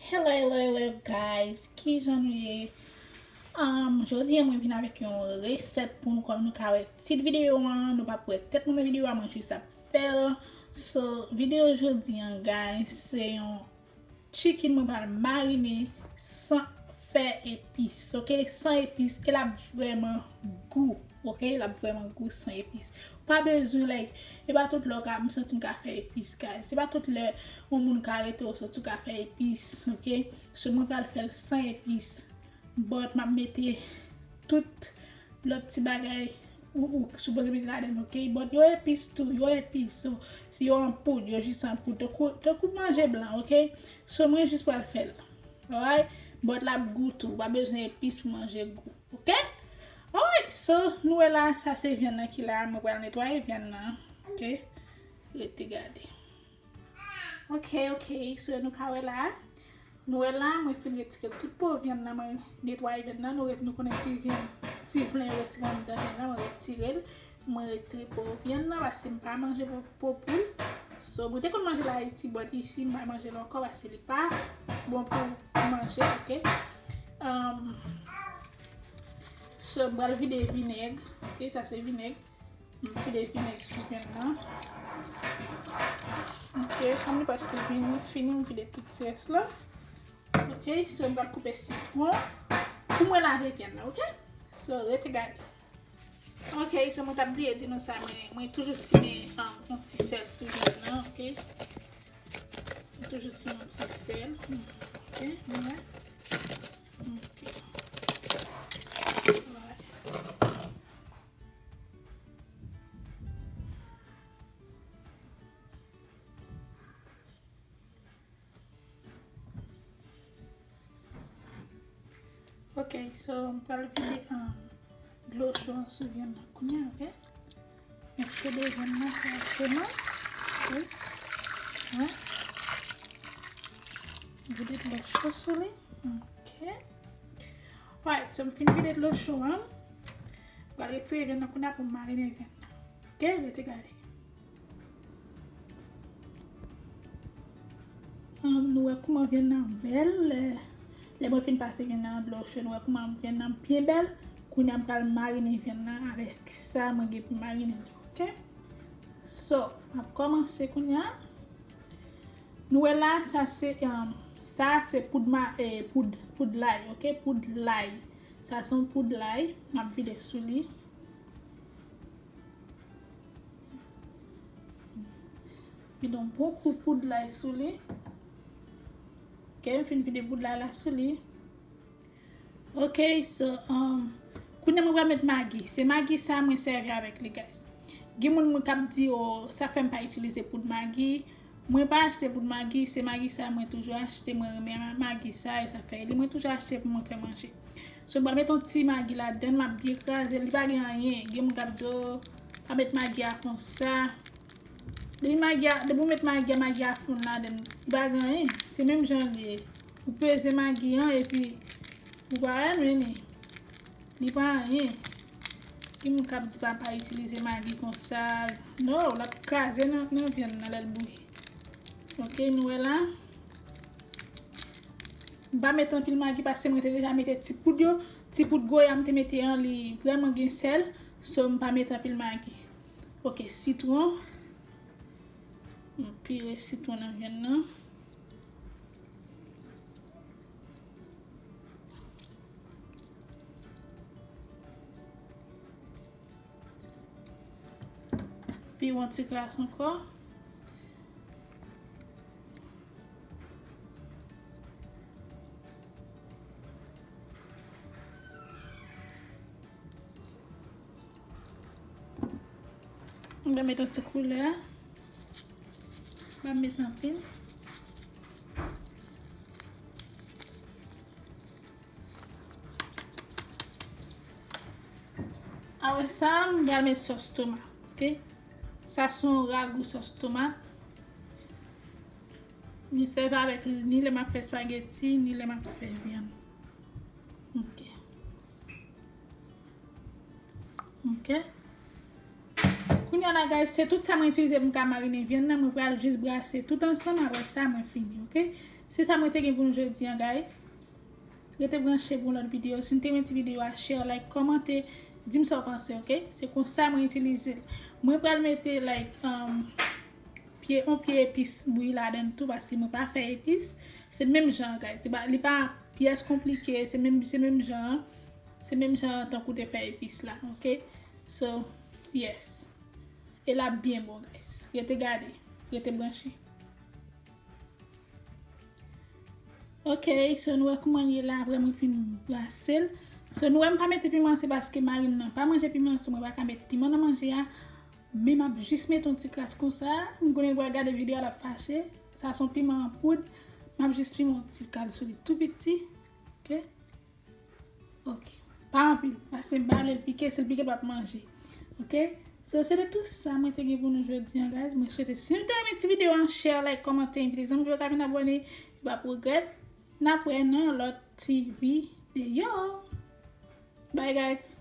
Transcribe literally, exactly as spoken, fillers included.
Hello, hello, hello, guys. Kijan nou ye? Um, jodi a, mwen vin avèk yon resèt pou nou, kòm nou ka wè tit videyo an, nou p ap wè tèt mwen nan videyo a, mwen jis ap fè l. So, videyo jodi a, guys, se yon chicken mwen pral marine san fè epis, ok? San epis, e l ap vrèman gou, ok? E l ap vrèman gou san epis. Ou pa bezwen, like, e pa tout lè w ka, m santi m ka fè epis, guys. Se pa tout lè yon moun ka rete w santi w ka fè epis, ok? So, mwen pral fè l san epis. But m ap mete tout lòt ti bagay ou, ou sipoze mete ladan l, ok? But yo epis tou, yo epis. So, si yo an poud, yo jis an poud. Tankou, tankou manje blan, ok? So, mwen jis pral fè l. Alright? But l ap gou tou. Ou pa bezwen epis pou manje gou, ok? Alright, so, nou wè la, sa se vyann nan ki la. Mwen pral netwaye vyann nan, ok? Rete gade. Ok, ok, so nou ka wè la. Nou wè la, mwen fin retire tout po vyann nan, mwen netwaye vyann nan, nou ret-, nou konnen ti vyann, ti vyann yo retire anndan vyann nan, mwen retire l. Mwen retire po vyann nan, paske m pa manje po, po poul. So, mwen te konn manje l Ayiti, but isi, m pa manje l ankò, paske li pa bon pou, pou manje, ok? Um, so, m pral vide vinèg, ok? Sa se vinèg. M vide vinèg sou vyann nan. Ok, kòm li prèske vin fini, m vide tout ti rès la. Ok, so m pral koupe sitwon pou mwen lave vyann nan, ok? So, rete gade. Ok, so mwen t ap bliye di nou sa, men mwen toujou simen, um, yon ti sèl sou vyann nan, ok? Mwen toujou simen yon ti sèl. Ok, mwen. Ok. Alright. Ok, so, m pral vide, um, dlo cho an sou vyann nan kounye a, ok? Mwen kite vyann nan kòrèkteman. Ok. Wi. Vide dlo cho sou li. Ok. Alright, so m fin vide dlo cho an. M pral retire vyann nan kounye a pou m marine vyann nan. Ok, rete gade. Um, nou wè kouman vyann nan bèl. Lè, lè mwen fin pase vyann nan nan dlo cho, nou wè kouman vyann nan byen bèl. Kounye a m pral marine vyann nan avèk sa mwen gen pou marine l, ok? So, m ap kòmanse kounye a. Nou wè la, sa se, um, sa se poud ma-, eh, poud, poud lay, ok? Poud lay. Sa se yon poud lay. M ap vide sou li. Vide yon bon kou poud lay sou li. Ok, m fin vide poud lay la sou li. Ok, so, um, kounye a mwen pral met magi. Se magi sa mwen sèvi avèk li, guys. Gen moun mwen k ap di, "Oh, sa fè m pa itilize poud magi." Mwen pa achte poud magi, se magi sa mwen toujou achte. Mwen renmen magi sa, e sa fè li mwen toujou achte pou mwen fè manje. So, m pral met yon ti magi ladan l, m ap byen kraze l, li pa gen anyen. Gen moun k ap di, "Oh, pa met magi a konsa." Depi magi a, depi w met magi a, magi a fonn ladan l, li pa gen anyen. Se menm jan l ye. Ou peze magi an, epi ou pa renmen li. Li pa anyen. Gen moun k ap di pa, pa itilize magi konsa. No, l ap kraze nan, nan vyann nan lè l bouyi. Ok, nou wè la. M pa met anpil magi paske mwen te deja mete ti poud yo. Ti poud goya m te mete an, li vrèman gen sèl. So, m pa met anpil magi. Ok, sitwon. M pire sitwon nan vyann nan. Pire yon ti kras ankò. M va met yon ti koulè. M va met anpil. Apre sa, m pral met sòs tomat, ok? Sa se yon ragou sòs tomat. M sèvi avèk li ni lè m ap fè espageti, ni lè m ap fè vyann. Ok. Ok. Kounye a la, guys, se tout sa mwen itilize pou m ka marine vyann nan. Mwen pral jis brase tout ansanm, apre sa, mwen fini, ok? Se sa mwen te gen pou nou jodi an, guys. Rete branche pou yon lòt videyo. Si nou te renmen ti videyo a, share, like, kòmante, di m sa w panse, ok? Se konsa mwen itilize l. Mwen pral mete, like, um, pye, yon pye epis bouyi ladan l tou, paske mwen pa fè epis. Se menm jan, guys. Se pa, li pa pyès konplike, se menm, se menm jan an. Se menm jan an tankou te fè epis la, ok? So, yes. E l ap byen bon, guys. Rete gade, rete branche. Ok, so nou wè kouman l ye la apre mwen fin brase l. So nou wè m pa mete piman, se paske mari m nan pa manje piman, so mwen pa ka met piman nan manje a. Men m ap jis mete yon ti kras konsa. M konnen l pral gade videyo a, l ap fache. Sa se yon piman an poud. M ap jis piman yon ti kal sou li tou piti. Ok? Ok. Pa anpil, paske m pa vle l pike, si l pike l p ap manje. Ok? So, se te tout sa mwen te gen pou nou jodi an, guys. Mwen swete, si nou te renmen ti videyo an, share, like, kòmante, envite zanmi yo ka vin abòne, yo p ap regrèt. N ap wè nan lòt ti videyo. Bye, guys.